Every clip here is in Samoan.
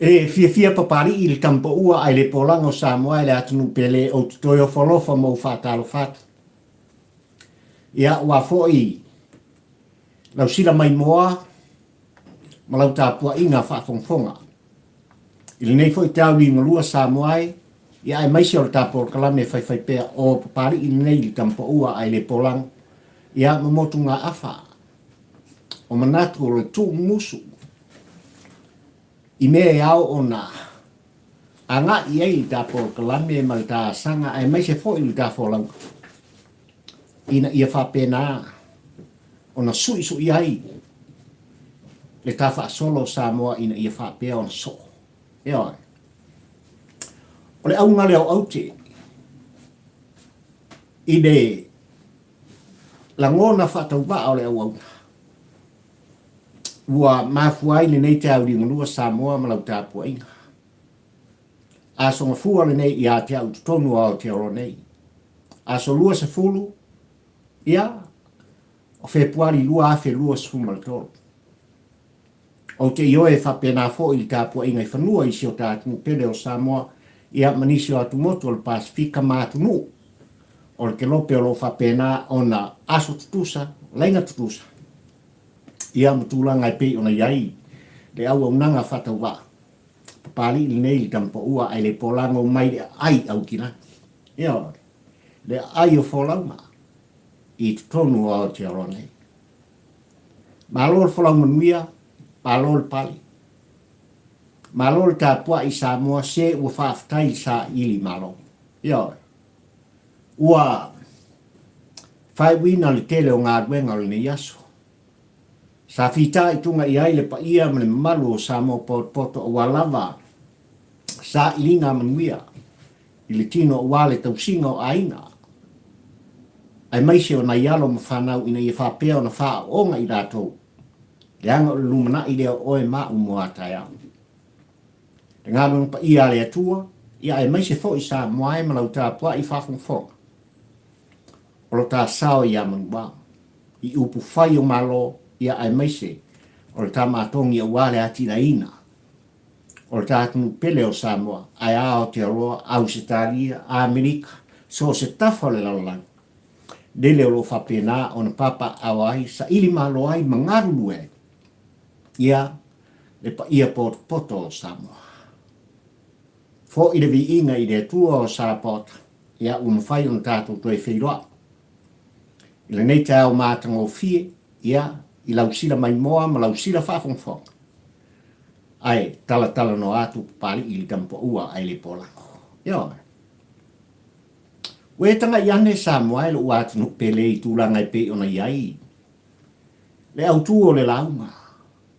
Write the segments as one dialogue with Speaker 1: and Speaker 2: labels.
Speaker 1: E fiafia Papali'i i le tamapaua ae le polaga o Samoa e le atunuu pele ou te toe ofo alofa ma ou faatalofa atu. Ia, ua foi lau sila maimoa ma lau tapuaiga faafogafoga. I lenei foi taui liugalua Samoa e, ia aemaise o le ta polokalame faifaipea o Papali'i lenei i le tamapaua ae le polaga, ia ma motugaafa o manatu o le tuumumusu i mea e ao ona agai i ai le ta polokalame ma le ta asaga aemaise foi le ta folauga ina ia faapena ona suisui ai le ta faasolo o Samoa ina ia faapea ona soo. Ioe. O le auga lea o aute i le lagona faatauvaa o le auauna ua mafua ai lenei taeao Samoa ma lau tapuaiga. Aso Gafua lenei ia te au i totonu o Aotearoa nei. Aso 20, ia, o Fepuari 2023. Ou te ioe e faapena foi i le tapuaiga i fanua i si o ta atunuu pele o Samoa, ia ma nisi o atumotu o le Pasefika ma atunuu o le kelope o lo o faapena ona aso tutusa, laina tutusa, ia ma tulaga e pei ona i ai le auaunaga faatauvaa. Papali'i lenei i le tamapaua ae le polago mai le aai Aukilani. Ioe, le aai o folauga i totonu o Aotearoa nei. Malo le folau manuia, malo le pale. Malo le tapuai Samoa se ua faafetai le saili malo. Ioe. Ua faaiuina le tele o galuega o lenei aso. Sa fitaituga i ai le paia ma le mamalu o Samoa potopoto aua lava sailiga manuia i le tino aua le tausiga o aiga, aemaise o nai alo ma fanau ina ia faapea ona faaooga i latou, leaga o le lumanai lea o oe ma au mo a taeao. Le galuega paia a le Atua, ia aemaise foi Samoa e ma lau tapuai faafogafoga o lo ta sao ia Manuvao i upu fai o Malo, ia aemaise o le tama atogi aua le atinaeina o le ta atunuu pele o Samoa, ae a Aotearoa, Ausetalia, Amerika, so o se tafa o le lalolagi, lele o lo o faapena ona papaaao ai, saili malo ai ma galulue ai, ia, le paia potopoto o Samoa. Foi le viiga i le Atua o Sapaota, ia, ua mafai ona tatou toe feiloai i lenei taeao matagofie, ia, i lau sila maimoa ma lau sila faafogafoga. Ae talatalanoa atu Papali'i i le tamapaua ae le polago. Ioe. Ua e taga'i ane Samoa e lo'u atunuu pele i tulaga e pei ona i ai le autū o le lauga,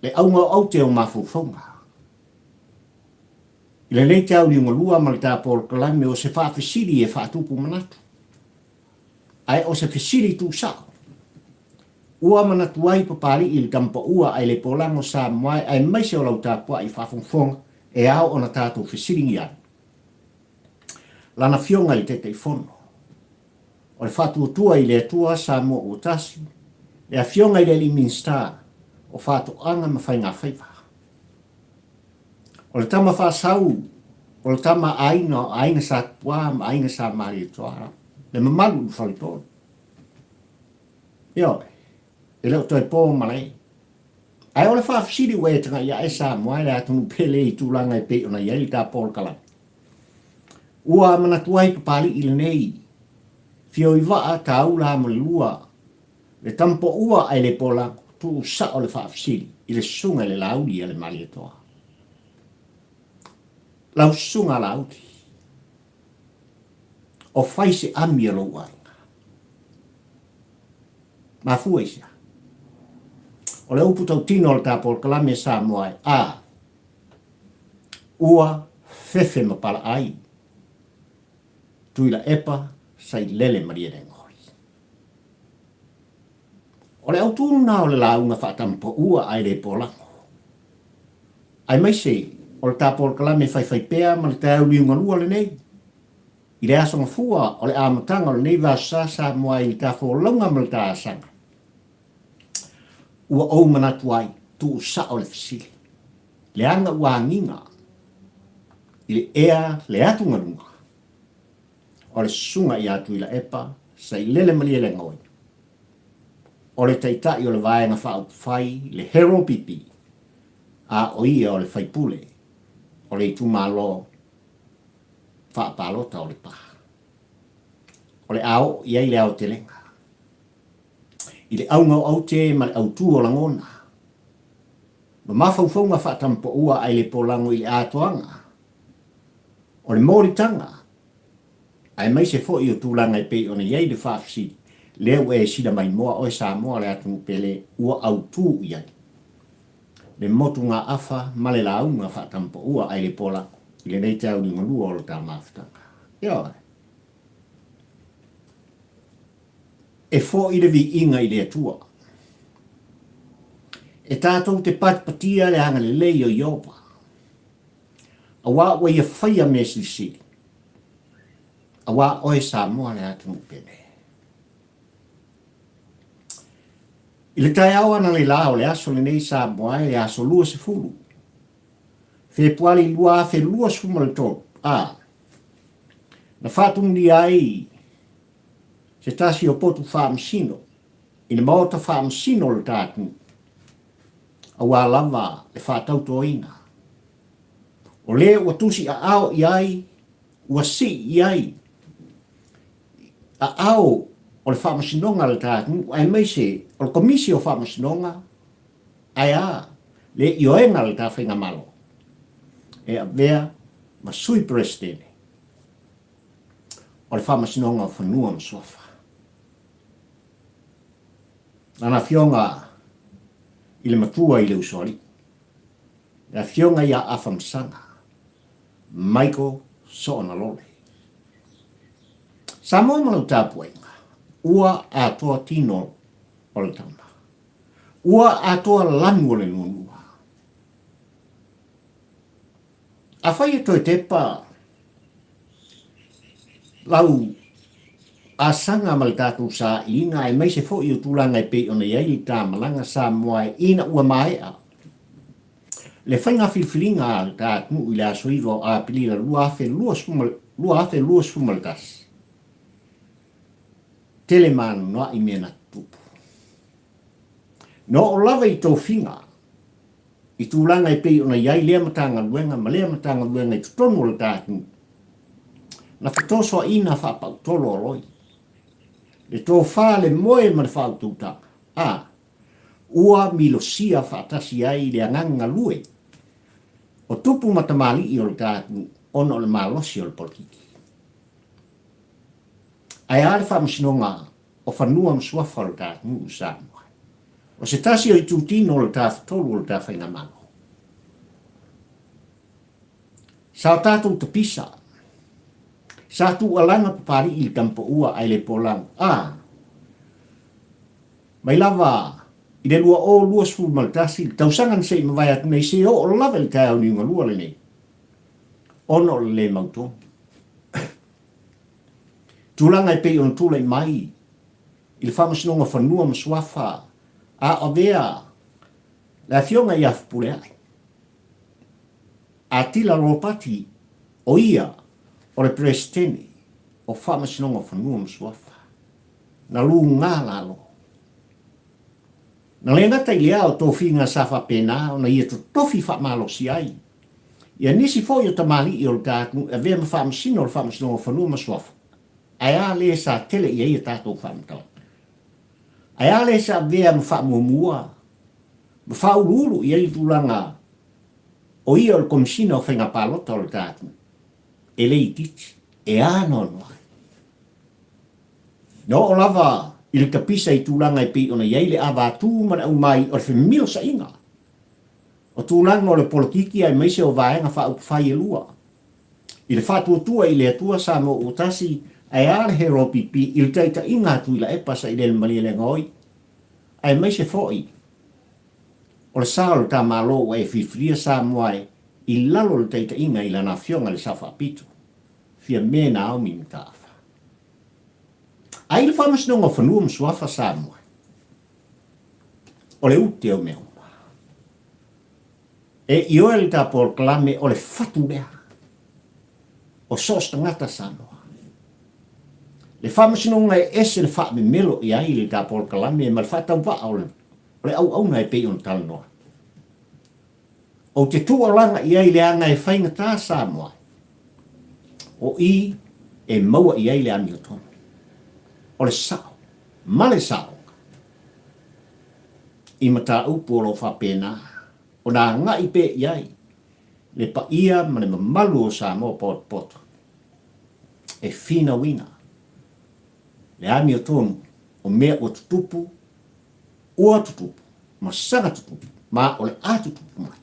Speaker 1: le auga o aute o mafaufauga. I lenei tauliogalua ma le ta polokalame o se faafesili e faatupu manatu. Ae o se fesili tuusao. Ua manatu ai Papali'i i le tamapaua ae le polago Samoa aemaise o lau tapuai faafogafoga e ao ona tatou fesiligia ai Lana Afioga i le Taitaifono o le Faatuatua i le Atua Samoa Ua Tasi, le Afioga i le Alii Minisita o Faatoaga ma Faigafaiva. O le tama faasau, o le tama aiga o Aiga Sa Tupuā ma Aiga Sa Malietoa, le mamalu i le faletolu. Ioe, e le o toe po malae. Ae o le faafesili ua e taga'i ae Samoa e le atunuu pele i tulaga e pei ona i ai le ta polokalame. Ua manatu ai Papali'i lenei, Fioivaa taula ma le lua Le tamapoua ae le polago, tuu sao le faafesili i le susuga i le Laauli a le Malietoa. Lau susuga Laauli, o fai se ami a lou aiga. Mafua i se a? O le upu tautino o le ta polokalame a Samoa e a ua fefe ma palaai Tuilaepa Sailele Malielegaoi. O le autū lena o le lauga faatamapaua ae le polago. Aemaise o le ta polokalame faifaipea ma le taeao liugalua lenei, i le Aso Gafua o le amataga o lenei vaasosa Samoa i le ta folauga ma le ta asaga, ua ou manatu ai, tuusao le fesili, leaga ua agiga. I le ea le atugaluga o le Susuga ia Tuilaepa Sailele Malielegaoi, o le Taitai o le Vaega Faaupufai le HRPP, a o ia o le faipule o le itumalo faapalota o Lepa. O le a oo i ai le aotelega i le auga o aute ma le autu o lagona, ma mafaufauga faatampoua ae le polago i le atoaga o le molitaga aemaise foi o tulaga e pei ona i ai le faafesili lea ua e sila maimoa oe Samoa le atunuu pele ua autu i ai le motugaafa ma le lauga faatampoua ae le polago i lenei taeao liugalua o lo ta mafutaga. Ioe. E foi le viiga i le Atua. E tatou te patipatia le agalelei o Ieova, aua ua Ia faia mea silisili, aua oe Samoa le atunuu pele. I le taeao analeila o le aso lenei Samoa e aso 20 Fepuari 2023, a, na faatumulia ai se tasi o potu faamasino i le Maota Faamasino o le ta atunuu, aua lava le faatautoina o le ua tusi aao i ai, ua sii i ai aao o le Faamasinoga a le ta atunuu aemaise o le Komisi o Faamasinoga, ae a le ioega a le ta Faigamalo e avea ma Sui Peresetene o le Faamasinoga o Fanua ma Suafa. Lana Afioga i le Matua i le Usoalii, le Afioga ia Afamasaga Michael Soonalole. Samoa ma lau tapuaiga, ua atoa tino o le tama. Ua atoa lanu o le nuanua. Afai e toe tepa lau asaga ma le tatou sailiga aemaise foi o tulaga e pei ona i ai le ta malaga Samoa ina ua maea le faiga filifiliga a le ta atunuu i le aso 9 o Aperila 2021, tele ma anoanoai mea na tutupu. Na oo lava i tofiga i tulaga e pei ona i ai lea Matagaluega ma lea Matagaluega i totonu o le ta atunuu, na fetosoaina faapautolo o loi, le tofa, le moe ma le faautautaga, a ua milosia faatasi ai le agaga galue o tupu ma tamalii o le ta atunuu ona o le malosi o le polokiki. Ae a le Faamasinoga o Fanua ma Suafa o le ta atunuu i Samoa? O se tasi o itutino o le Tafatolu o le ta Faigamalo. Sa o tatou tapisa. Sa tuualaga Papalii i le Tamapaua ae le polago. A! Mai lava i le 2021, le tausaga na se i mavae atu nei, se oo lava i le taeao liugalua lenei, ona o le le mautonu. Tulaga e pei ona tulai mai i le Faamasinoga o Fanua ma Suafa a o avea le Afioga ia Fepuleai Atila Ropati o ia o le Peresetene o Faamasinoga o Fanua ma Suafa na luga lalo. Na le gata i lea o tofiga sa faapena ona ia totofi faamalosi ai ia nisi foi o tamalii o le ta atunuu e avea ma faamasino o le Faamasinoga o Fanua ma Suafa, ae a le sa tele i ai a tatou faamatalaga? Ae a le sa avea ma faamuamua ma faauluulu i ai le tulaga o ia o le Komesina o Faiga Palota o le ta atunuu? E le itiiti, e anoanoai. Na oo lava i le tapisa i tulaga e pei ona i ai le avatū ma le aumai o le femilosaiga o tulaga o le polokiki aemaise o vaega faaupufai e lua i le faatuatua i le Atua Samoa ua tasi ae a le HRPP i le taitaiga a Tuilaepa Sailele Malielegaoi aemaise foi o le sa o le ta Malo ua e filifilia Samoa e i lalo o le taitaiga i lana Afioga i le Sao Faapito Fiame Naomi Mataafa. Ai le Faamasinoga o Fanua ma Suafa Samoa o le ute o mea uma. E ioe le ta polokalame o le fatu lea. O so o se tagata Samoa. Le faamasinoga e ese le faamemelo i ai le ta polokalame ma le faatauvaa o le auauna e pei ona talanoa. Ou te tuualaga i ai leaga e faigata Samoa o i e maua i ai le amiotonu. O le sao ma le saoga i mataupu o lo o faapena ona agai pea i ai le paia ma le mamalu o Samoa potopoto e finauina le amiotonu o mea ua tutupu, ua tutupu ma saga tutupu ma o le a tutupu mai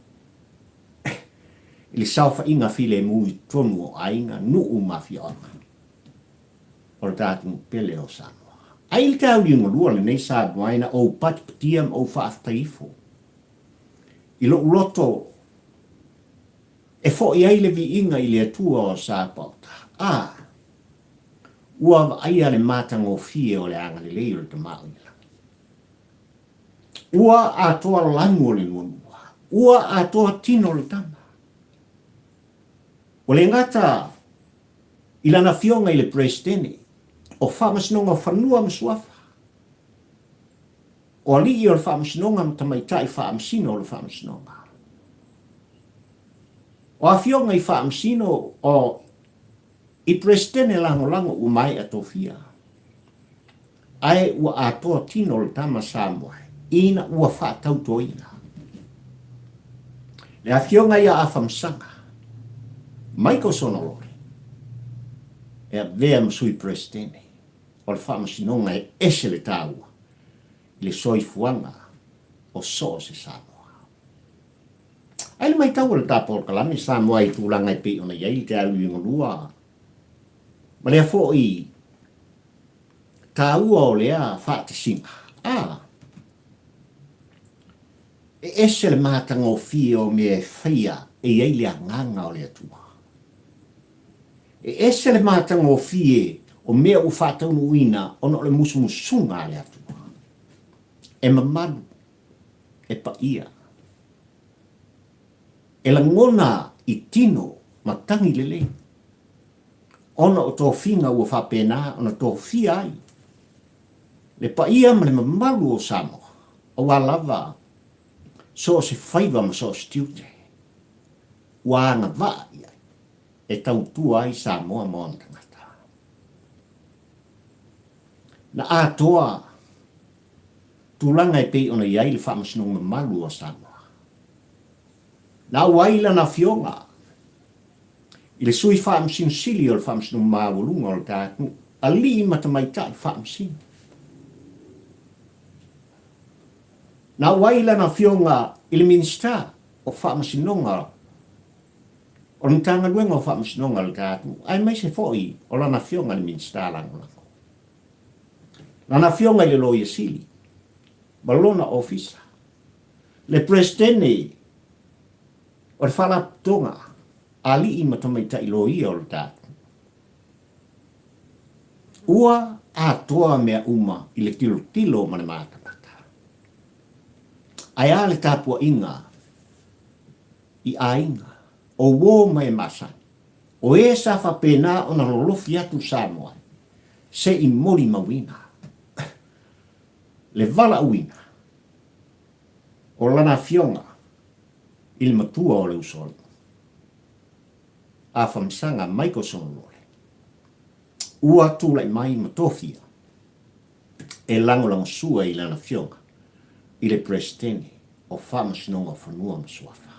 Speaker 1: i le saofaiga filemu i totonu o aiga, nuu ma afioaga o le ta atunuu pele o Samoa. Ai le tauliugalua lenei Samoa ina ou patipatia ma ou faafetai ifo i lou loto e foi ai le viiga i le Atua o Sapaota. A, ua vaaia le matagofie o le agalelei o le Tama o i le lagi. Ua atoa lanu o le nuanua, ua atoa tino o le tama. Ua le gata i lana afioga i le Peresetene o Faamasinoga o Fanua ma Suafa, o alii o le Faamasinoga ma tamaitai faamasino o le Faamasinoga. O afioga i Faamasino o i Peresetene lagolago ua maea tofia, ae ua atoa tino le tama Samoa ina ua faatautoina. Le afioga ia Afamasaga, Michael Sonolole, e avea ma Sui Peresetene o le Faamasinoga e ese le taua i le soifuaga o so o se Samoa. Ai le matau a le ta polokalame Samoa i tulaga e pei ona i ai le te au liugalua ma lea foi taua o lea faatasiga. A, e ese le matagofie o mea e faia e i ai le agaga o le Atua. E ese le matagofie o mea ua faataunuuina ona o le musumusuga a le Atua. E mamalu, e paia, e lagona i tino ma tagi lelei, ona o tofiga ua faapena ona tofia ai le paia ma le mamalu o Samoa, aua lava so o se faiva ma so o se tiute ua agavaa i ai e tautua ai Samoa ma ona tagata. Na atoa tulaga e pei ona i ai le Faamasinoga Mamalu o Samoa. Na auai lana afioga i le Sui Faamasino Sili o le Faamasinoga Maualuga o le ta atunuu, alii ma tamaitai faamasino. Na auai lana afioga i le Minisita o Faamasinoga o le Matagaluega o Faamasinoga a le ta atunuu, aemaise foi o lana afioga i le Minisita Lagolago. Lana afioga i le Loia Sili ma lona ofisa, le Peresetene o le Faalapotopotoga a Alii ma Tamaitai Loia o le ta atunuu. Ua atoa mea uma i le tilotilo ma le matamata. Ae a le tapuaiga i aiga, o uo ma e masani, o e sa faapena ona lolofi atu Samoa se i molimauina le valaauina o lana afioga i le matua o le usoalii, Afamasaga Michael Sonolole, ua tulai mai ma tofia e lagolagosua i lana afioga i le Peresetene o Faamasinoga o Fanua ma Suafa.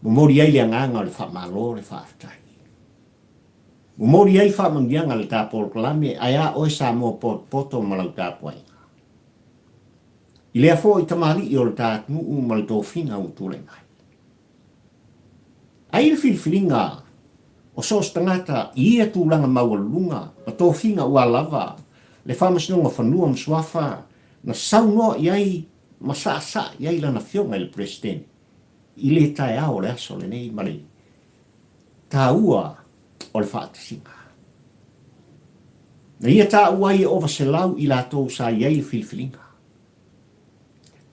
Speaker 1: Momoli ai le agaga o le faamalo le faafetai. Momoli ai faamanuiaga le ta polokalame ae a oe Samoa potopoto ma lau tapuaiga. I lea foi tamalii o le ta atunuu ma le tofiga ua tulai mai. Ai le filifiliga o so o se tagata i ia tulaga maualuluga ma tofiga ua lava le Faamasinoga Fanua ma Suafa na saunoa i ai ma saasaa i ai lana Afioga i le Peresetene i le taeao o le aso lenei ma le taua o le faatasiga. Na ia taua ai e ova 100 i latou sa i ai le filifiliga.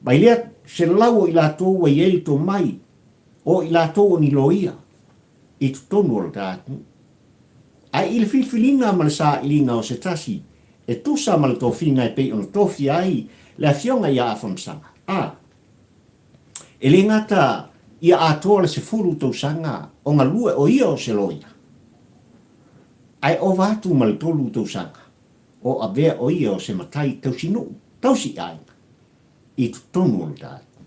Speaker 1: Mai lea 100 o i latou ua i ai le tomai, o i latou o ni loia. i totonu o le ta atunuu. Ae i le filifiliga ma le sailiga o se tasi e tusa ma le tofiga e pei ona tofia ai le Afioga ia Afamasaga, a e le gata ia atoa le 10 tausaga o galue o ia o se loia, ae ova atu ma le 3 tausaga o avea o ia o se matai tausinuu, tausiaiga i totonu o le ta atunuu.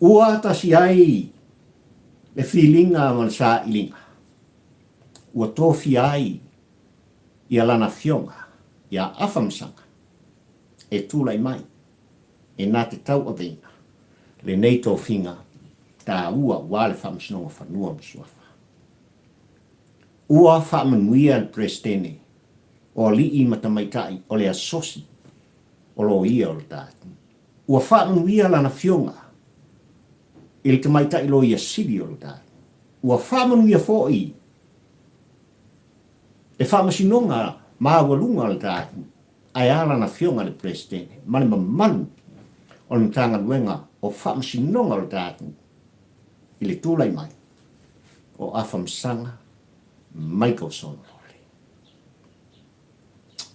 Speaker 1: Ua tasi ai le filiga ma le sailiga ua tofia ai ia lana afioga ia Afamasaga e tulai mai e na te tauaveina lenei tofiga taua aua le Faamasinoga o Fanua ma Suafa. Ua faamanuia le Peresetene o alii ma tamaitai o le Asosi o Loia o le Tatou. Ua faamanuia lana afioga i le tamaitai loia sili o le tatou. Ua faamanuia foi le faamasinoga maualuga o le tatou, ae a lana afioga i le Peresetene ma le mamalu o le Matagaluega o Faamasinoga o le tatou i le tulai mai o Afamasaga Michael Solomon.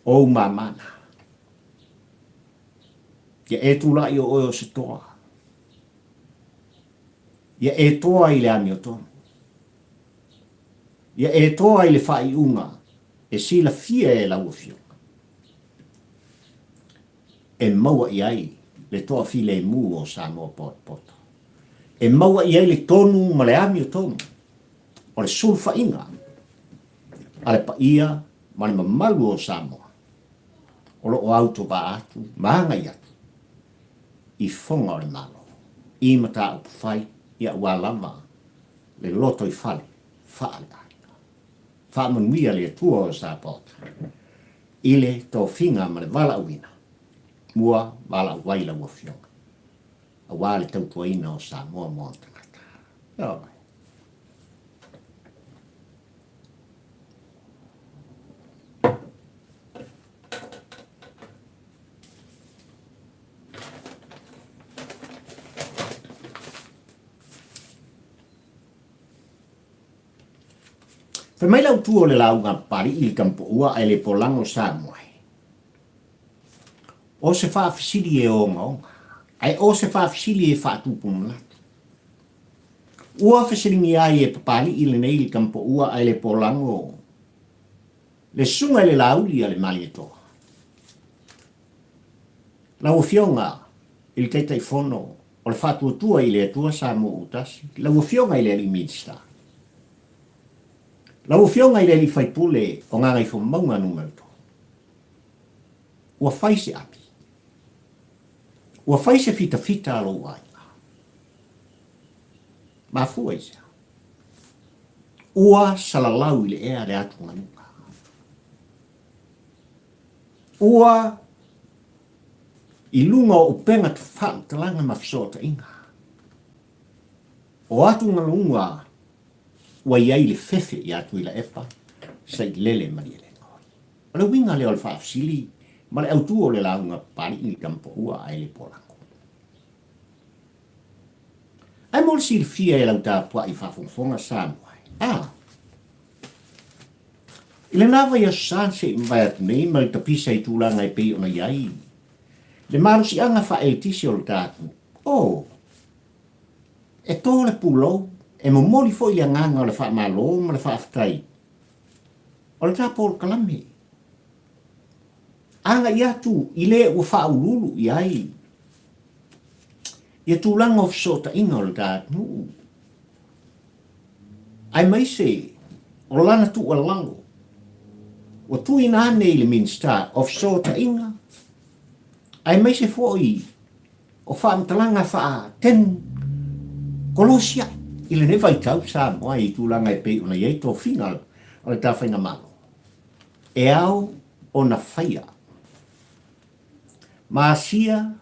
Speaker 1: O ou mamana. Ia e tulai o oe o se toa. Ia e toa i le amiotonu. Ia e toa i le faaiuga e silafia e lau Afioga, e maua i ai le toafilemu o Samoa potopoto, e maua i ai le tonu ma le amiotonu o le sulufaiga a le paia ma le mamalu o Samoa o lo o autovaa atu ma agai atu i foga o le Malo i mataupu fai aua lava le lotoifale faaleaiga. Faamanuia le Atua o Sapaota i le tofiga ma le valaauina ua valaau ai lau Afioga aua le tautuaina o Samoa ma ona tagata. Ioe. Fai mai le autu o le lauga a Papalii i le Tamapoua ae le polago Samoa e. O se faafesili e ogaoga, ae o se faafesili e faatupu manatu. Ua fesiligia ai e Papalii lenei le Tamapoua ae le polago le susuga i le Laauli a le Malietoa. Lau Afioga i le Taitaifono o le Faatuatua i le Atua Samoa ua Tasi, lau Afioga i le Alii Minisita, lau Afioga i le Alii Faipule o Gagaifomauga Nu.3, ua fai se ami, ua fai se fitafita a lou aiga. Mafua i se a? Ua salalau i le ea le atugaluga. Ua i luga o upega faamatalaga ma fesootaiga. O atugaluga ua i ai le fefe ia Tuilaepa Sailele Malielegaoi. O le uiga lea o le faafesili ma le autu o le lauga Papalii i Tamapoua ae le Polago. Ae mo le silafia e lau tapuai faafogafoga Samoa e, a! I lena vaiaso sa se i mavae atu nei ma le tapisa i tulaga e pei ona i ai le malosiaga faaeletise o le ta atunuu. Oh! E tō le pulou, e momoli foi le agaga o le faamalo ma le faafetai o le ta polokalame. Agai atu i le ua faauluulu i ai ia tulaga o fesootaiga o le ta atunuu. Aemaise o lana tuualalo ua tuuina ane i le Minisita o Fesootaiga, aemaise foi o faamatalaga faa-ten kolosia'i i lenei vaitau Samoa i tulaga e pei ona i ai tofiga o le ta Faigamalo, e ao ona faia ma asia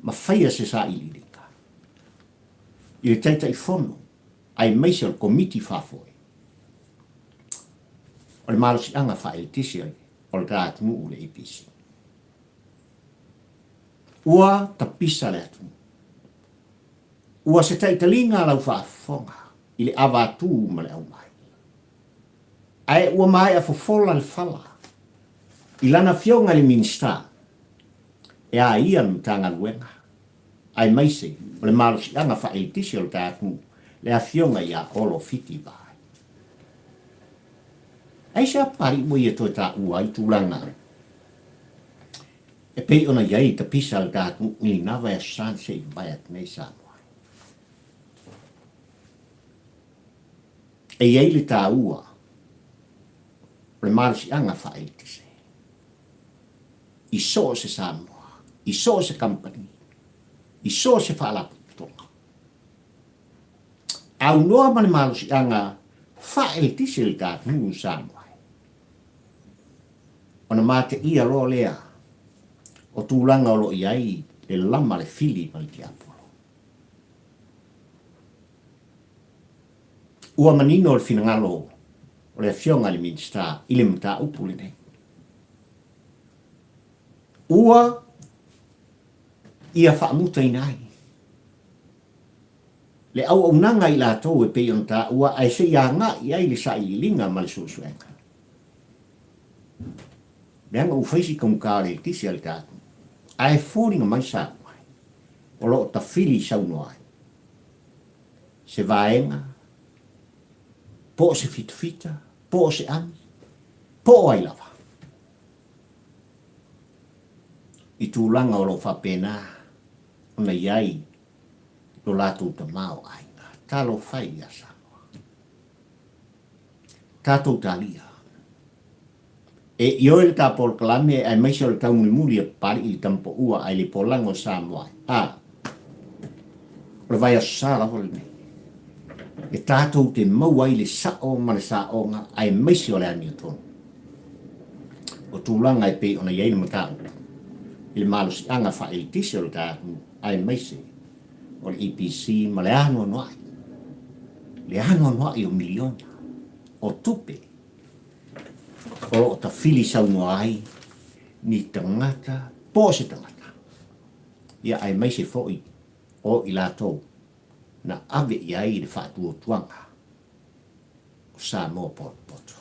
Speaker 1: ma faia se sailiiliga i le Taitaifono aemaise o le Komiti Faafoe o le Malosiaga Faaeletise o le ta atunuu le EPC. Ua tapisa le atunuu. Ua se taitaliga lau faafofoga. i le avatu ma le aumai. Ae ua maea fofola le fala i lana afioga i le Minisita e a ia le Matagaluega aemaise o le malosiaga faaeletise o le ta atunuu, le afioga ia Olo Fiti Vaai. Aisea Papalii ua ia toe taua ai tulaga e pei ona i ai tapisa a le ta atunuu i lena vaiaso sa na se i mavae atu nei Samoa ai? E i ai le taua o le malosiaga faaeletise i so o se Samoa, i so o se kamupani, i so o se faalapotopotoga. Aunoa ma le malosiaga faaeletise i le ta atunuu o Samoa ai. Ona mateia loa lea o tulaga o lo o i ai le lama, le fili ma le tiapolo. Ua manino le finagalo o le Afioga i le Minisita i le mataupu lenei. Ua ia faamutaina ai le auaunaga i latou e pei ona taua ae se i agai i ai le sailiiliga ma le suesuega. Leaga ua fai si taugata o le eletise a le tatou, ae foliga mai sa mai o lo o tafili saunoa ai se vaega po o se fitafita po o se ami po o ai lava i tulaga o lo o faapena ona i ai lo latou tamaoaiga. Talofa e ia Samoa. Tatou talia. E ioe le ta polokalame aemaise o le taumulimuli a Papali'i i le Tamapoua ae le polaga o Samoa ai. A, o le vaiaso sa lava lenei e tatou te maua ai le sa'o ma le saoga aemaise o le amiotonu o tulaga e pei ona i ai le mataupu i le malosiaga faaeletise o le ta atunuu aemaise o le EPC ma le anoanoai, le anoanoai o miliona o tupe o lo o tafili saunoa ai ni tagata po o se tagata, ia aemaise foi o i latou na ave i ai le faatuatuaga o Samoa potopoto.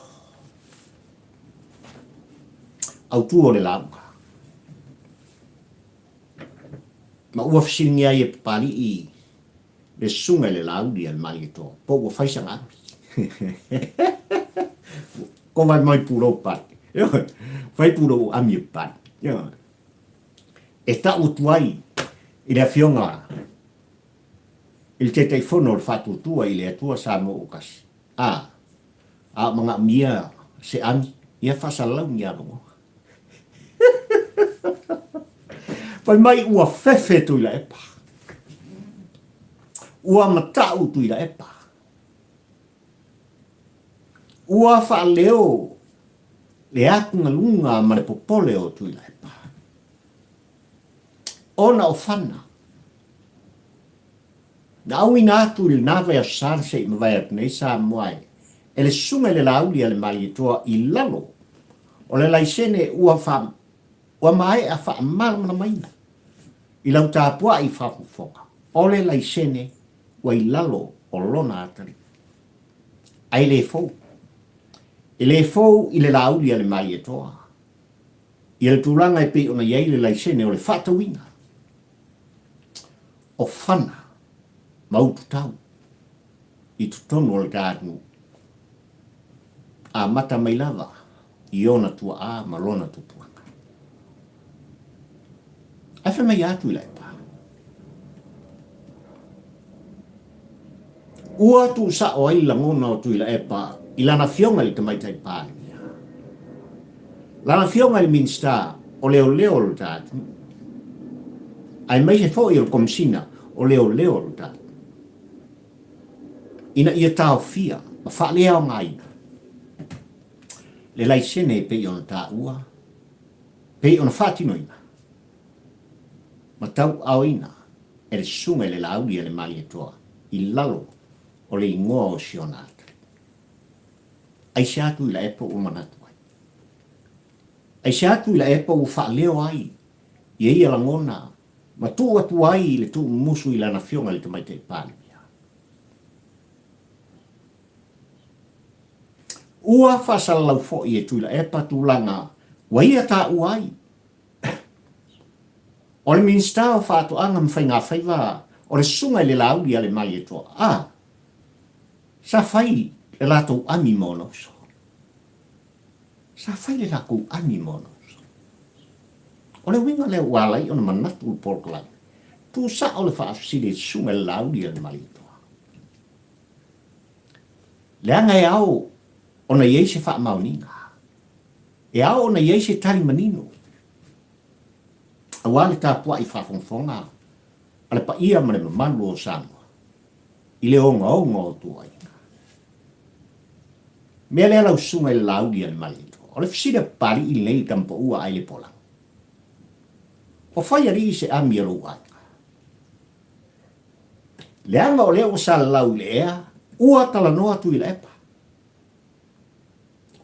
Speaker 1: Autu o le lauga. Ma ua fesiligia ai e Papali'i le susuga i le Laauli a le Malietoa, po ua fai sana ami. Ko vai mai pulou Papali'i. Ioe, fai pulou ami e Papali'i. Ioe. E tau atu ai i le Afioga i le Taitaifono o le Faatuatua i le Atua Samoa ua Tasi, a, a o manaomia se ami, ia faasalalau ni avanoa. Fai mai ua fefe Tuilaepa. Ua matau Tuilaepa. Ua faaleo le atugaluga ma le popole o Tuilaepa. Ona o fana na auina atu i lena vaiaso sa na se i mavae atu nei Samoa e le susuga i le Laauli a le Malietoa i lalo o le laisene ua fa, ua maea faamalamalamaina i lau tapuai faafofoga, o le laisene ua i lalo o lona atalii. Ae le fou. E le fou i le Laauli a le Malietoa ia le tulaga e pei ona i ai le laisene o le faatauina o fana ma ututau i totonu o le ta atunuu, amata mai lava i ona tuaa ma lona tupuaga. Ae fai mai atu i Laepa, Ua tuusao ai le lagona o Tuilaepa i lana afioga i le Tamaitai Palemia, lana afioga i le Minisita o Leoleo o le ta atunuu, aemaise foi o le Komesina o Leoleo o le ta atunuu, ina ia taofia ma faaleaogaina le laisene e pei ona taua, pei ona faatinoina ma tauaaoina e le susuga i le Laauli a le Malietoa i lalo o le igoa o si ona atalii. Aisea Tuilaepa ua manatu ai? Aisea Tuilaepa ua faaleo ai ia ia lagona ma tuu atu ai le tuumumusu i lana afioga i le Tamaitai Palemia? Ua faasalalau foi e Tuilaepa tulaga ua ia taua ai. O le Minisita o Faatoaga ma Faigafaiva o le Susuga i le Laauli a le Malietoa, a, sa fai le latou ami ma ona uso. Sa fai le latou ami ma ona uso. O le uiga lea ua ala ai ona manatu le polokalame, tuusao le faafesili i le Susuga i le Laauli a le Malietoa. Leaga e ao ona i ai se faamaoniga. E ao ona i ai se tali manino aua le tapuai faafogafoga a le paia ma le mamalu o Samoa i le ogaoga o tuuaiga. Mea lea lau susuga i le Laauli a le Malietoa, o le fesili a Papalii lenei i le tama paua a Ailepolang, O fai alii se ami a lou aiga? Leaga o lea ua salalau i le ea, ua talanoa Tuilaepa.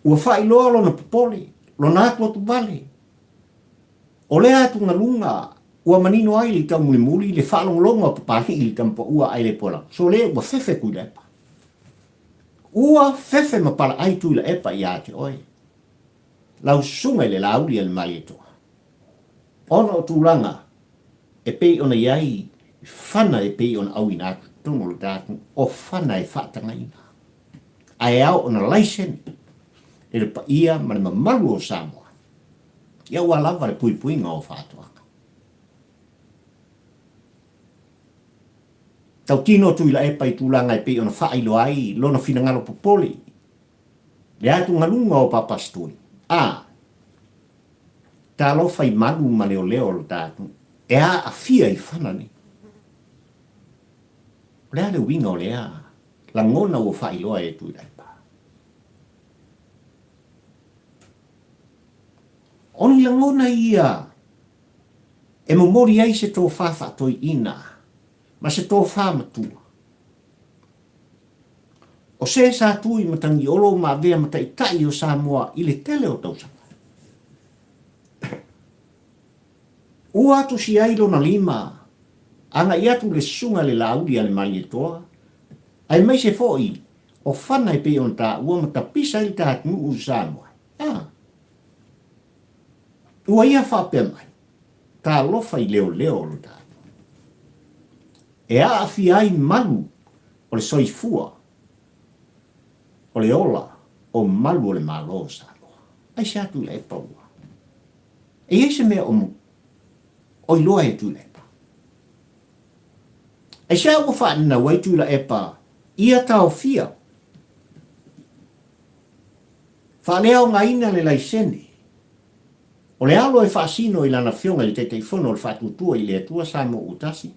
Speaker 1: Ua faailoa lona popole, lona atuatuvale. O lea atugaluga ua manino ai le taumulimuli le faalogologo a Papalii i le tama paua a Ailepolang, sole ua fefe Tuilaepa. Ua fefe ma palaai Tuilaepa ia te oe, lau susuga i le Laauli a le Malietoa. Ona o tulaga e pei ona i ai fana e pei ona auina atu i totonu o le ta atunuu, o fana e faatagaina, ae ao ona laisene e le paia ma le mamalu o Samoa, ia ua lava le puipuiga o faatoaga. Tautino Tuilaepa i tulaga e pei ona faailoa ai lona finagalo popole le atugaluga o Papasitui, a Talofa i malu ma leoleo o lo ta atunuu e aafia i fana nei. O le a le uiga o lea lagona ua faailoa e Tuilaepa? O ni lagona ia e momoli ai se tofa faatoiina ma se tofa matua. O se sa tu i Matagiolo ma avea ma taitai o Samoa i le tele o tausaga. Ua tusi ai lona lima agai atu le susuga i le Laauli a le Malietoa, aemaise foi o fana e pei ona taua ma tapisa ai le ta atunuu i Samoa. A! Ua ia faapea mai, Talofa i leoleo o lo ta atunuu. E aafia ai malu o le soifua, o le ola o malu o le Malo o Samoa. Aisea Tuilaepa ua e i ai se mea o o iloa e Tuilaepa? Aisea ua faaninau ai Tuilaepa ia taofia faaleaogaina le laisene o le alo e faasino i lana Afioga i le Taitaifono o le Faatuatua i le Atua Samoa ua Tasi,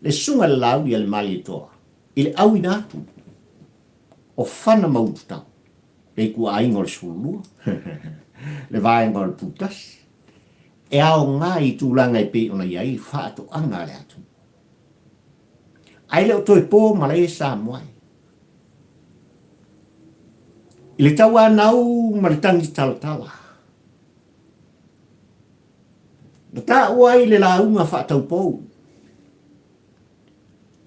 Speaker 1: le Susuga i le Laauli a le Malietoa i le auina atu o fana ma ututau, le ituaiga o le 12, le vaega o le putasi, e aoga i tulaga e pei ona i ai faatoaga a le atunuu. Ae le o toe po malae Samoa e. I le tauanau ma le tagi talatala, na taua ai le lauga faataupou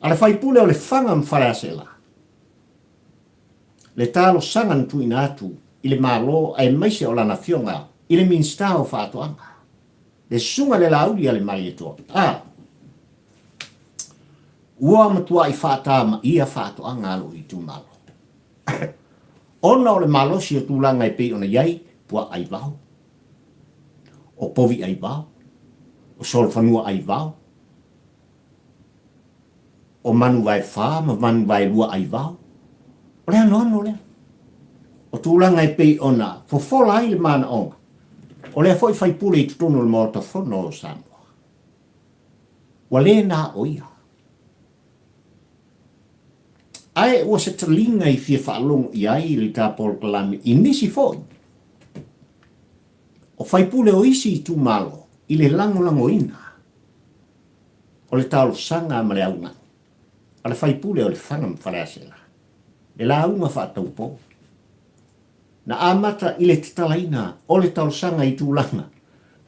Speaker 1: a le faipule o Lefaga ma Faleaseela, le talosaga na tuuina atu i le Malo aemaise o lana afioga i le Minisita o Faatoaga, le Susuga i le Laauli a le Malietoa, a ua matuai faatamaia faatoaga a lou itumalo. Ona o le malosi o tulaga e pei ona i ai puaa aivao, o povi aivao, o solofanua aivao, o manu vaefa ma manu vaelua aivao, o le anoano lea. O tulaga e pei ona fofola ai le manaoga o lea foi faipule i totonu o le Maota Fono o Samoa. Ua le na o ia. Ae ua se taliga i fia faalogo i ai le ta polokalame i nisi foi o faipule o isi itumalo i le lagolagoina o le talosaga ma le augani a le faipule o Lefaga ma Faleaseela, le lauga faataupou. Na amata i le tatalaina o le talosaga i tulaga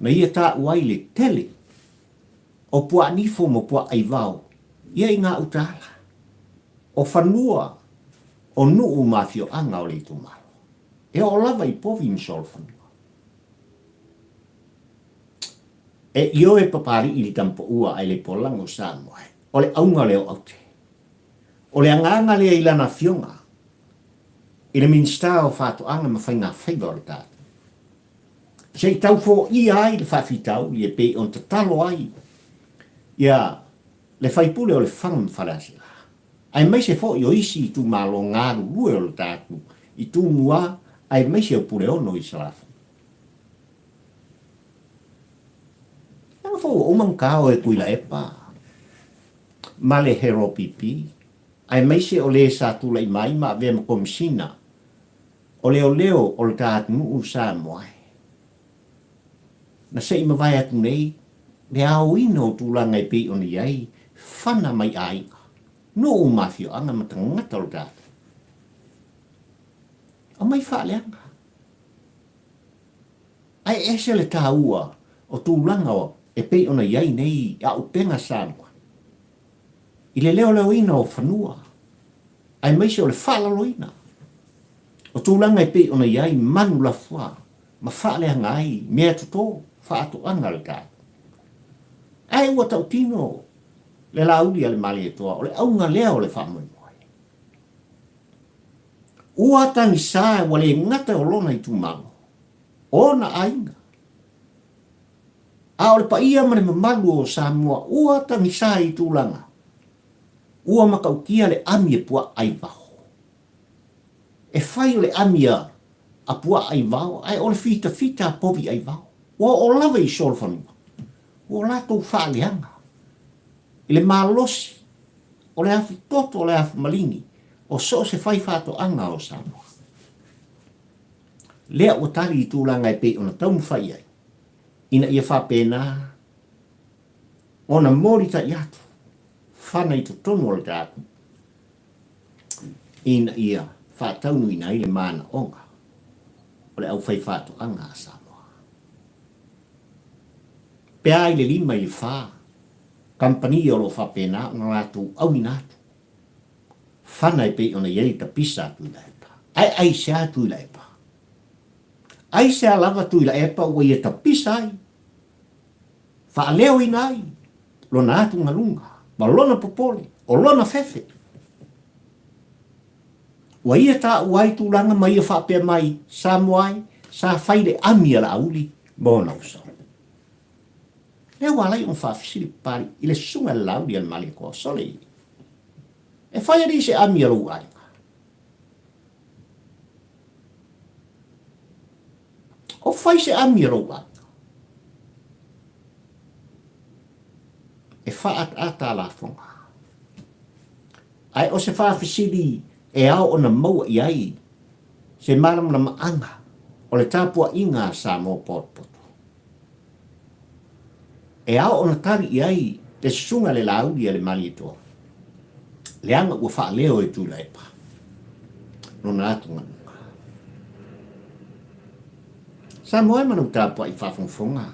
Speaker 1: na ia taua ai le tele o puaa nifo ma puaa aivao ia i gauta ala o fanua o nuu ma afioaga o le itumalo. E oo lava i povi ma solofanua. E ioe Papalii i le tamapaua ae le polaga o Samoa e. O le auga lea o Aute. O le agaga lea i lana afioga i le Minisita o Faatoaga ma Faigafaiva o le tatou. Se i tau foia ai le faafitauli e pei ona tatalo ai ia le faipule o Lefaga ma Faleaseela, aemaise foi o isi itumalo galulue o le tatou i Tumua aemaise o Puleono i Salafai. Leaga foi ua uma ona tao e Tuilaepa ma le Heropipi, aemaise o le sa tulai mai ma avea ma Komisina o Leoleo o le ta atunuu Samoa e na se i mavae atu nei le aoina o tulaga e pei ona i ai fana mai aiga, nuu ma afioaga ma tagata o le ta atunuu. Aumai faaleaga. Ae ese le taua o tulaga e pei ona i ai nei auupega Samoa i le leoleoina o fanua aemaise o le faalaloina o tulaga e pei ona i ai manu lafoa ma faaleaga ai mea toto faatoaga a le tatou. Ae ua tautino le Laauli a le Malietoa o le auga lea o le faamoemoe. Ua tagisa ua le gata o lona itumalo, ona aiga. A o le paia ma le mamalu o Samoa ua tagisa i tulaga ua matautia le ami e puaa ai vao. E fai o le ami a a puaa ai vao ae o le fitafita a povi ai vao. Ua oo lava i solofanua. Ua latou faaleaga i le malosi o le afu toto o le afu maligi o so o se fai faatoaga o Samoa. Lea ua tali i tulaga e pei ona taumafai ai ina ia faapena ona molitai atu fana i totonu o le tatou ina ia faataunuuina ai le manaoga o le aufaifaatoaga a Samoa. Pe a i le 5 i le 4 kamupani o lo o faapena ona latou auina atu fana e pei ona i ai le tapisa a Tuilaepa. Ae aisea Tuilaepa? Aisea lava Tuilaepa ua ia tapisa ai, faaleoina ai lona atugaluga ma lona popole, o lona fefe? Ua ia taua ai tulaga ma ia faapea mai, Samoa ai, sa fai le ami a Laauli ma ona uso. Lea ua alai ona faafesili Papalii i le susuga i le Laauli a le Malietoa, Sole, e fai alii se ami a lou aiga? O fai se ami a lou aiga? E faaataata a lafoga. Ae o se faafesili e ao ona maua i ai se malamalamaaga o le tapuaiga a Samoa potopoto. E ao ona tali i ai le susuga i le Laauli a le Malietoa, leaga ua faaleo e Tuilaepa lona atugaluga. Samoa e ma lou tapuai faafogafoga.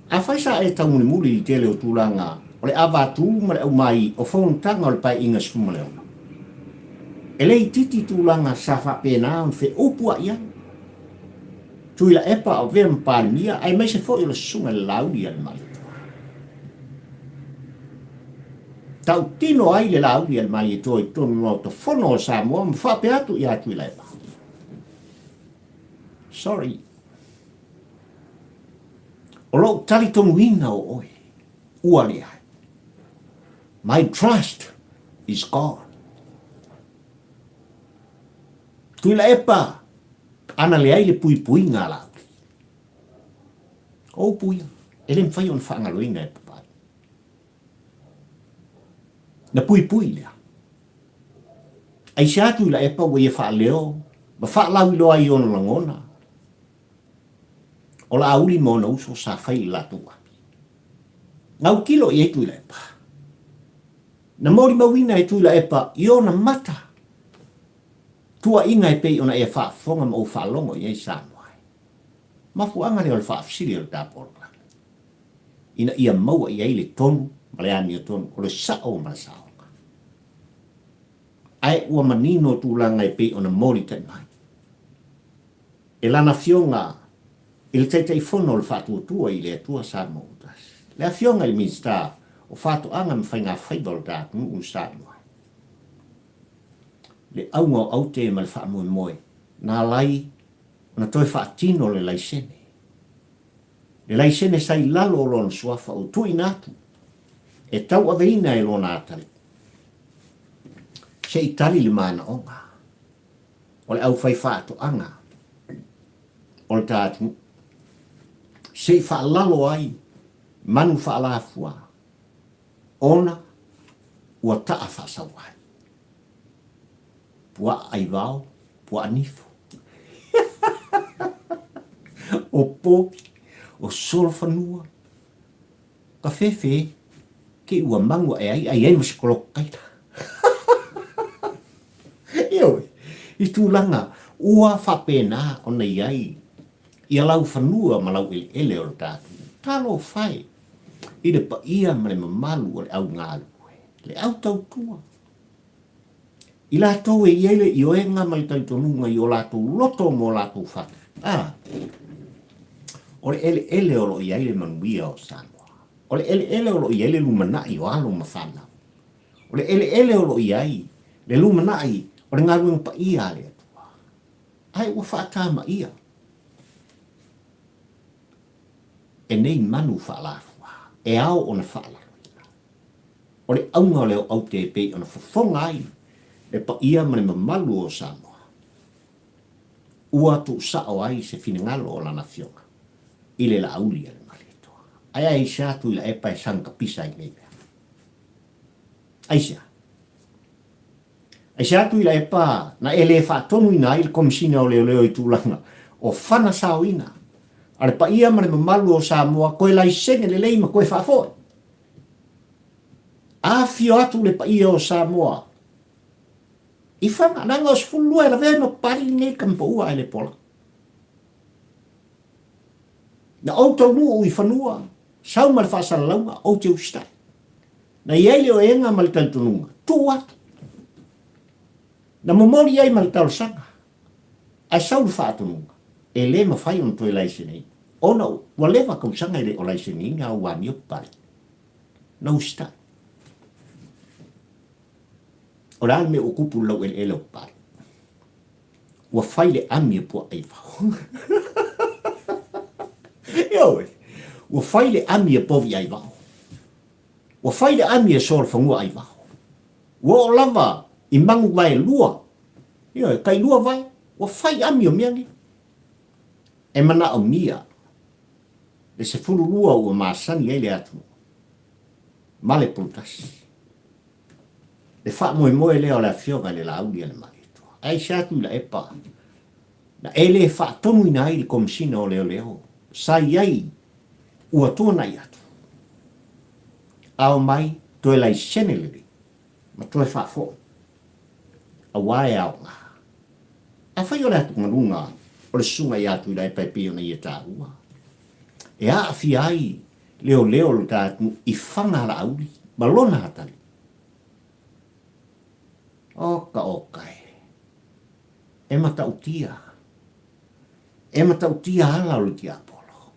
Speaker 1: Afai sa e taumulimuli i le tele o tulaga o le avatū ma le aumai o fonotaga o le Paeaiga 16, e le itiiti tulaga sa faapena ona feupua'i ai Tuilaepa o avea ma Palemia aemaise foi o le Susuga i le Laauli a le Malietoa. Tautino ai le Laauli a le Malietoa i totonu o le Maota Fono o Samoa ma faapea atu ia Tuilaepa, Sorry. O lou talitonuina o oe, ua leai. My trust is gone. Tuilaepa, ana leai le puipuiga a Laauli. O upu ia, e le mafai ona faagaloina e Papalii. Na puipui lea. Aisea Tuilaepa ua ia faaleo ma faalauiloa ai i ona lagona? O Laauli ma ona uso sa fai le latou api. Gautilo i ai Tuilaepa. Na molimauina e Tuilaepa i ona mata tuuaiga e pei ona e faafofoga ma ou faalogo i ai Samoa. Mafuaaga lea o le faafesili o le tapolokale ina ia maua i ai le tonu ma le amiotonu o le sao ma le saoga. Ae ua manino tulaga e pei ona molitai mai. e lana Afioga i le Taitaifono o le Faatuatua i le Atua Samoa ua Tasi, le Afioga i le Minisita o Faatoaga ma Faigafaiva o le ta atunuu o Samoa. Le auga o aute ma le faamoemoe na ala ai ona toe faatino le laisene. Le laisene sa i lalo o lona suafa ua tuuina atu e tauaveina e lona atalii. Se i tali le manaoga o le aufaifaatoaga o le ta atunuu, se i faalalo ai manu faalafua ona ua taa faasau ai. Puaa aivao, puaa nifo. O povi, o solofanua, ka fefe, ke ua magu aʻe ai, ai ai ma se kolokaila. Ioe, i tulaga ua faapena ona i ai ia laufanua ma laueleele o le tatou. Talofa e i le paia ma le mamalu o le au galulue, le au tautua. I latou e i ai le ioega ma le talitonuga i o latou loto ma o latou fatu, a, o le eleele o lo o i ai le manuia o Samoa. O le eleele o lo o i ai le lumanai o alo ma fanau. O le eleele o lo o i ai le lumanai o le galuega paia a le Atua. Ae ua faatamaia e nei manu faalafua e ao ona faalaloina. O le auga o le oaute e pei ona fofoga ai le paia ma le mamalu o Samoa, ua tuusao ai se finagalo o Lana Afioga i le Laauli a le Malietoa. Ae aisea Tuilaepa e sagapisa ai nei mea? Aisea? Aisea Tuilaepa na e le faatonuina ai le Komesina o Leoleo i tulaga o fana saoina a le paia ma le mamalu o Samoa koe laisene lelei ma koe faafoi? Afio atu le paia o Samoa i Faga, leaga o 12 e lavea ai ma Papalii lenei le tamapaua ae le pola. Na ou taunuu i fanua, sau ma le faasalalauga, ou te usitai. Na i ai le oega ma le talitonuga, tuu atu. Na momoli ai ma le talosaga, ae sau le faatonuga, e le mafai ona toe laiseneina, ona ua leva tausaga e le o laiseneina au amio papalii. Na usitai. O le a le mea ua tupu i le laueleele o Papalii? Ua fai le ami a puaa i vaho. Ioe, ua fai le ami a povi ai vaho. Ua fai le ami a solofanua ai vaho. Ua oo lava i magu vaelua, ioe, tailua vae, ua fai ami o mea nei. E manaomia le 12 ua masani ai le atunuu ma le pulutasi. Le faamoemoe lea o le Afioga i le Laauli a le Malietoa. Ae aisea Tuilaepa na e le faatonuina ai le Komesina o Leoleo sa i ai ua tuanai atu, ao mai toe laisene lelei ma toe faafoi, aua e aoga. Afai o le atugaluga o le Susuga ia Tuilaepa e pei ona ia taua, e aafia ai leoleo o lo ta atunuu i faga Laauli ma lona atalii. Oka oka e. E matautia. E matautia ala o le tiapolo.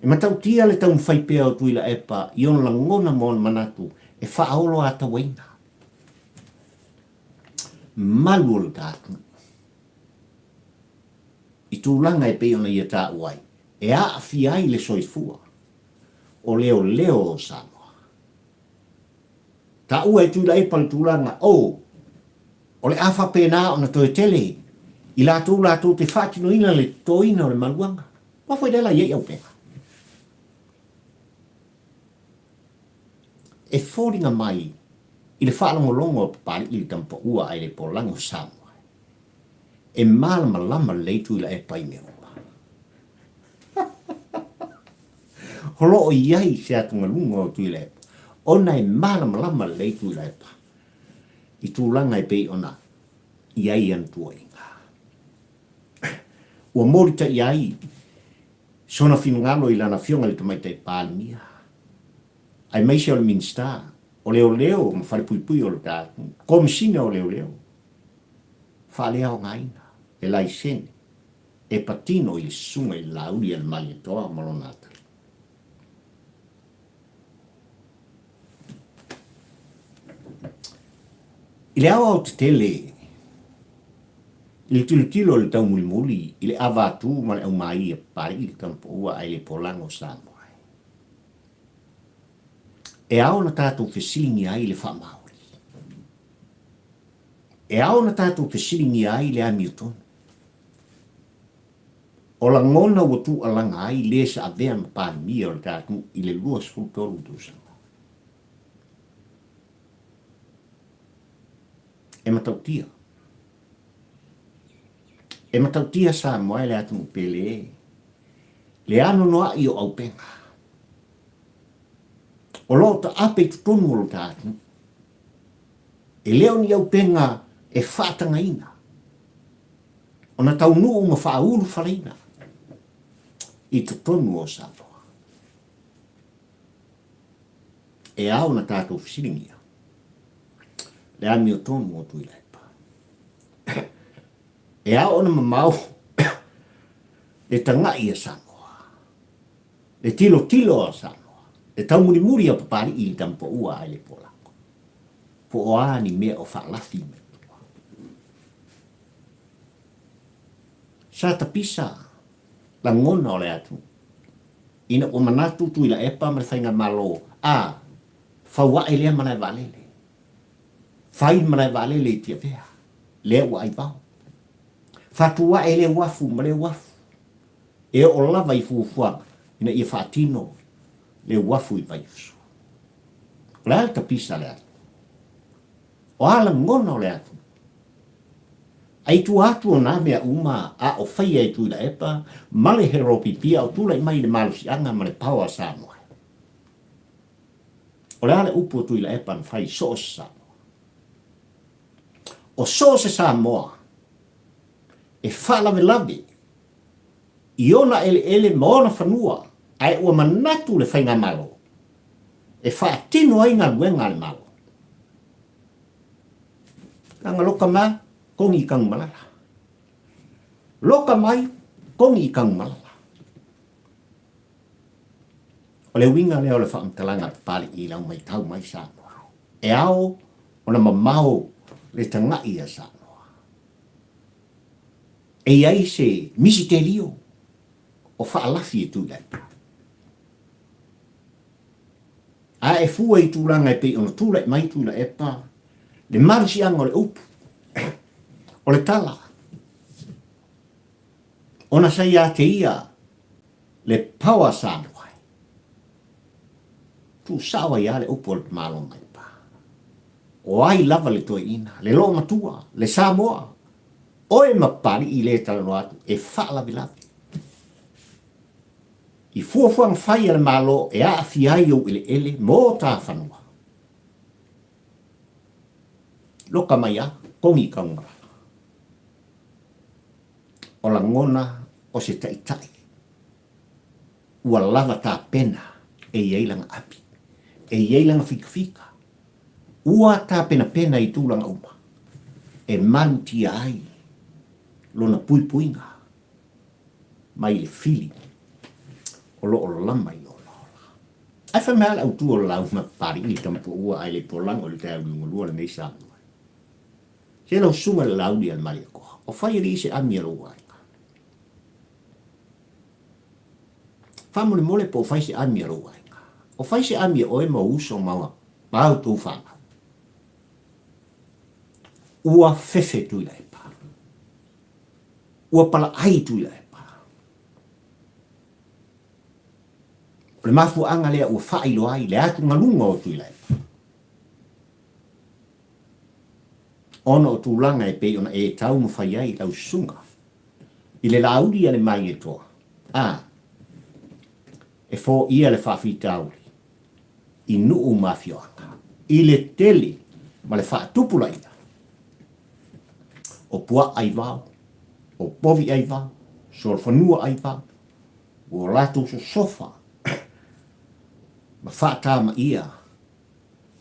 Speaker 1: E matautia le taumafai pea o Tuilaepa i ona lagona ma ona manatu e faaoloatauaina malu o le ta atunuu. I tulaga e pei ona ia taua ai, e aafia ai le soifua o leoleo o Samoa. Taua e Tuilaepa le tulaga, oh, o le a faapena ona toe tele i latou latou te faatinoina le totoina o le maluaga. Aua foi lea la i ai auupega. E foliga mai i le faalogologo a Papalii i le tamapaua ae le polago Samoa. E malamalama lelei Tuilaepa i mea uma. O lo o i ai se atugaluga o Tuilaepa ona e malamalama lelei Tuilaepa i tulaga e pei ona i ai ana tuuaiga. Ua molitaia ai sona finagalo i lana Afioga i le Tamaitai Palemia, aemaise o le Minisita o Leoleo ma Falepuipui o le Komesina o Leoleo faaleaogaina. Le laisene e patino i le susuga i le Laauli a le Malietoa ma lona atalii. I le aoaotetele, i le tilotilo a le taumulimuli i le ava atu ma le aumaī a Papalii le Tamapoua ae le polago o Samoa e. E ao ona tatou fesiligia ai le faamaoni. E ao ona tatou fesiligia ai le amiotonu. O lagona ua tuualaga ai le sa avea ma Palemia o le ta atunuu i le 23 tausaga. E matautia. E matautia Samoa e le atunuu pele e. Le anoanoai o auupega. O lo o taape i totonu o lo ta atunuu. E le o ni auupega e faatagaina. Ona taunuu ma faaulufaleina i totonu o Samoa. E ao ona tatou fesiligia le amiotonu o Tuilaepa. E ao ona mamao le taga'i a Samoa, le tilotilo a Samoa, le taumulimuli a Papali'i i le Tamapoua ae le Polako. Po o a ni mea o faalafi mai tua. Sa tapisa lagona o le atunuu ina ua manatu Tuilaepa ma le Faigamalo a fau ae lea malae vaalele. Fai le malae vaalele i Tiavea, lea ua ai vao. Faatu ae lea uafu ma lea uafu. E oo lava i fuafuaga ina ia faatino le uafu i Vaiusu. O le a le tapisa a le atunuu? O a lagona o le atunuu? A i tua atu o nā mea uma a o faia e Tuilaepa ma le Heropipia o tulai mai i le malosiaga ma le power a Samoa. O le a le upu o Tuilaepa na fai i so o se Samoa? O so o se Samoa e faalavelave i ona eleele ma ona fanua ae ua manatu le Faigamalo e faatino ai galuega a le Malo. Kanga loka ma, kongi i Kangumalala. Loka mai, kongi i Kangumalala. O le uiga lea o le faamatalaga a Papali'i i lau maitau mai Samoa. E ao ona mamao le taga'i a Samoa. E i ai se misitelio o faalafi e Tuilaepa. A e fua i tulaga e pei ona tulai mai Tuilaepa, le malosiaga o le upu, o le tala, ona sa ia te ia le power Samoa. Tuusao ai lava le upu o le Malo mai pa. O ai lava le toeaina, le loomatua, le Samoa, oe ma Papali'i le talanoa atu e faalavelave. I fuafuaga fai a le Malo e aafia ai ou eleele ma o ta fanua. Loka mai a, kogi i Kaumalala. O lagona o se taitai ua lava tapena e i ai lana api, e i ai lana fikafika, ua tapenapena i tulaga uma e malutia ai lona puipuiga mai le fili o lo o lama i lona ola. Ae fai mai lava le autu o le lauga Papali'i le Tamapuaua ae le polago i le taeao liugalua lenei Samoa. Se lau susuga i le Laauli a le Malietoa, o fai alii se ami a lou aiga. Faamolemole po o fai se ami a lou aiga. O fai se ami a oe ma ou uso ma a outou fanau. Ua fefe Tuilaepa. Ua palaai Tuilaepa. O le mafuaaga lea ua faailoa ai le atugaluga o Tuilaepa. Ona o tulaga e pei ona e taumafai ai lau susuga i le Laauli a le Malietoa, a e foia le faafitauli i nuu ma afioaga, i le tele ma le faatupulaia o puaa aivao, o povi aivao, solofanua aivao, ua latou sosofa ma faatamaia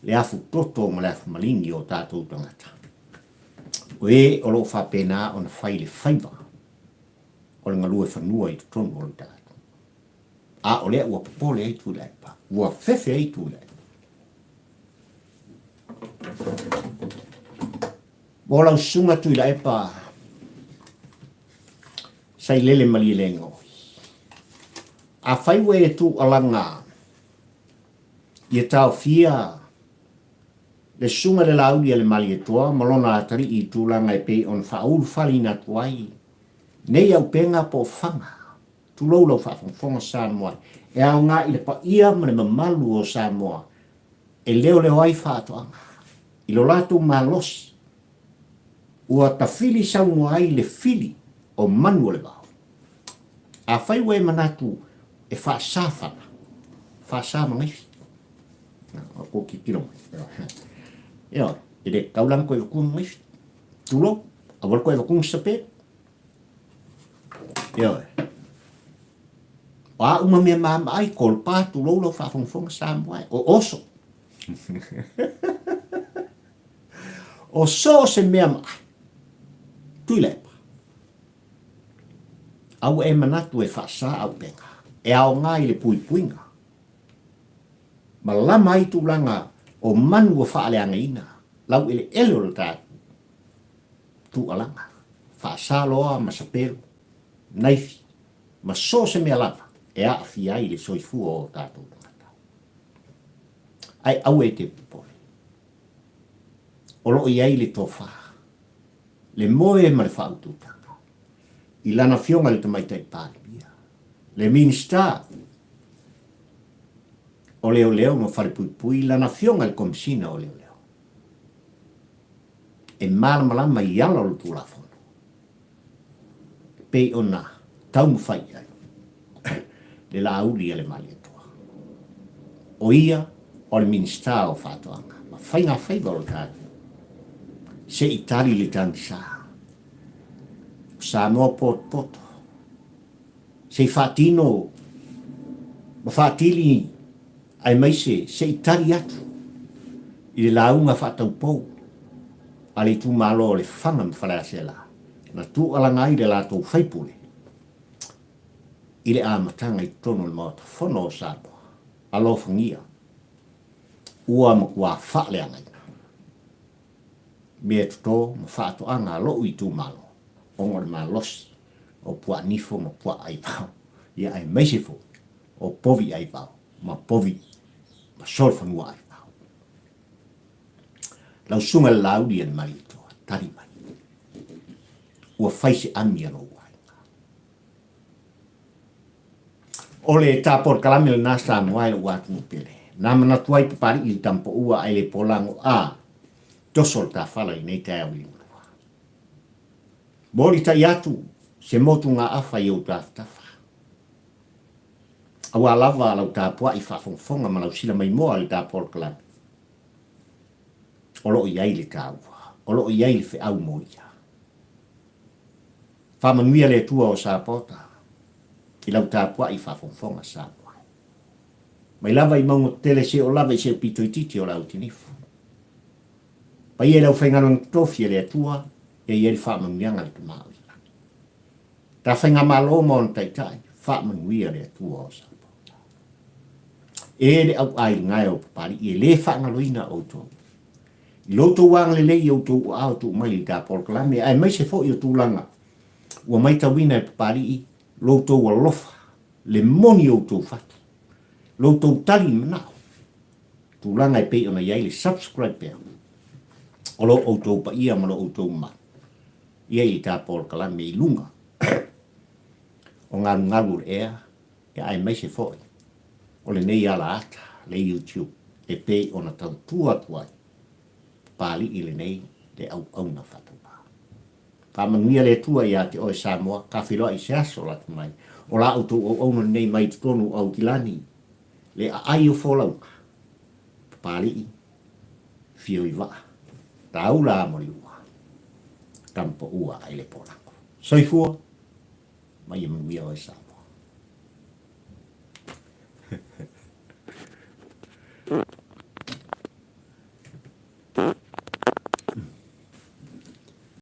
Speaker 1: le afu toto ma le afu maligi o tatou tagata. O e o lo o faapena ona fai le faiva o le galue fanua i totonu o lo tatou. A o lea ua popole ai Tuilaepa, ua fefe ai Tuilaepa. Mo lau susuga Tuilaepa, Sailele Malielegaoi, afai ua e tuualaga ia taofia le susuga i le Laauli a le Malietoa ma lona atalii i tulaga e pei ona faaulufaleina atu ai nei auupega po o faga, tulou lau faafogafoga Samoa, e aoga i le paia ma le mamalu o Samoa e leoleo ai faatoaga i lo latou malosi ua tafili saunoa ai le fili o manu o le vao. Afai ua e manatu e faasa fana, faasa magaifi. O kou tilotilo mai. Ioe, e le tatau la ona toe avatua magaifi. Tulou, aua le toe avatua ni sapelu. Ioe. O a uma mea maamaai, tolpa, tulou lau faafogafoga Samoa e, o oso. O so o se mea maai, Tuilaepa, aua e manatu e faasa auupega, e aoga i le puipuiga ma lama ai tulaga o manu ua faaleagaina laueleele o le tatou tuualaga, faasa loa ma sapelu, naifi, ma so o se mea lava e aafia ai le soifua o tatou tagata. Ae aua e te popole. O lo o i ai le tofa, le moe ma le faautautaga i lana Afioga i le Tamaitai Palemia, le Minisita o Leoleo ma Falepuipui, lana Afioga i le Komesina o Leoleo, e malamalama i ala o le Tulafono e pei ona taumafai i ai le Laauli a le Malietoa. O ia o le Minisita o Faatoaga ma Faiga Faiva o le tatou se i tali le tagisa o Samoa potopoto se i faatino ma faatili aemaise se i tali atu i le lauga faataupou a le itumalo o Lefaga ma Faleaseela na tuualaga ai le latou faipule i le amataga i totonu o le Maota Fono o Samoa. Alofagia, ua matua faaleagaina mea toto ma faatoaga a lou itumalo ona o le malosi o puaa nifo ma puaa aivao, ia aemaise foi o povi aivao ma povi ma solofanua aivao. Lau Susuga i le Laauli a le Malietoa, tali mai. Ua fai se ami a lou aiga. O le ta polokalame lena Samoa e lou atunuu pele. Na manatu ai Papali'i i le tamapaua ae le polago a toso le tafala i lenei taeao liugalua. Molitai atu se motugaafa i ou tafatafa. Aua lava lau tapuai faafogafoga ma lau sila maimoa i le ta polokalame. O lo o i ai le taua. O lo o i ai le feau mo ia. Faamanuia le Atua o Sapota i lau tapuai faafogafoga Samoa. Mai lava i mauga tetele seoo lava i se pito itiiti o le autinifu. Paia i le aufaigaluega totofi a le Atua ia i ai le faamanuiaga a le Tama o i lagi. Ta faigamalo ma ona taitai, faamanuia le Atua o Sapota. E le auaai gae o Papali'i e le faagaloina outou. I lo outou agalelei i outou aao tuu mai i le ta polokalame, aemaise foi o tulaga ua maitauina e Papali'i lo outou alofa, le moni o outou fatu, lo outou tali manao, tulaga e pei ona i ai le subscribe pea o lo outou paia ma lo outou mamalu ia i le ta polokalame i luga o galugalu o le ea, ia aemaise foi o lenei alaata, le YouTube, e pei ona tautua atu ai Papali'i lenei le auauna faatauvaa. Faamanuia le Atua ia te oe Samoa, ka feiloai i se aso lata mai. O la outou auauna lenei mai totonu o Aukilani, le aai o folauga, Papali'i, fio i vaa, taula a maliua, tamapaua ai le polago. Soifua ma ia manuia oe Samoa.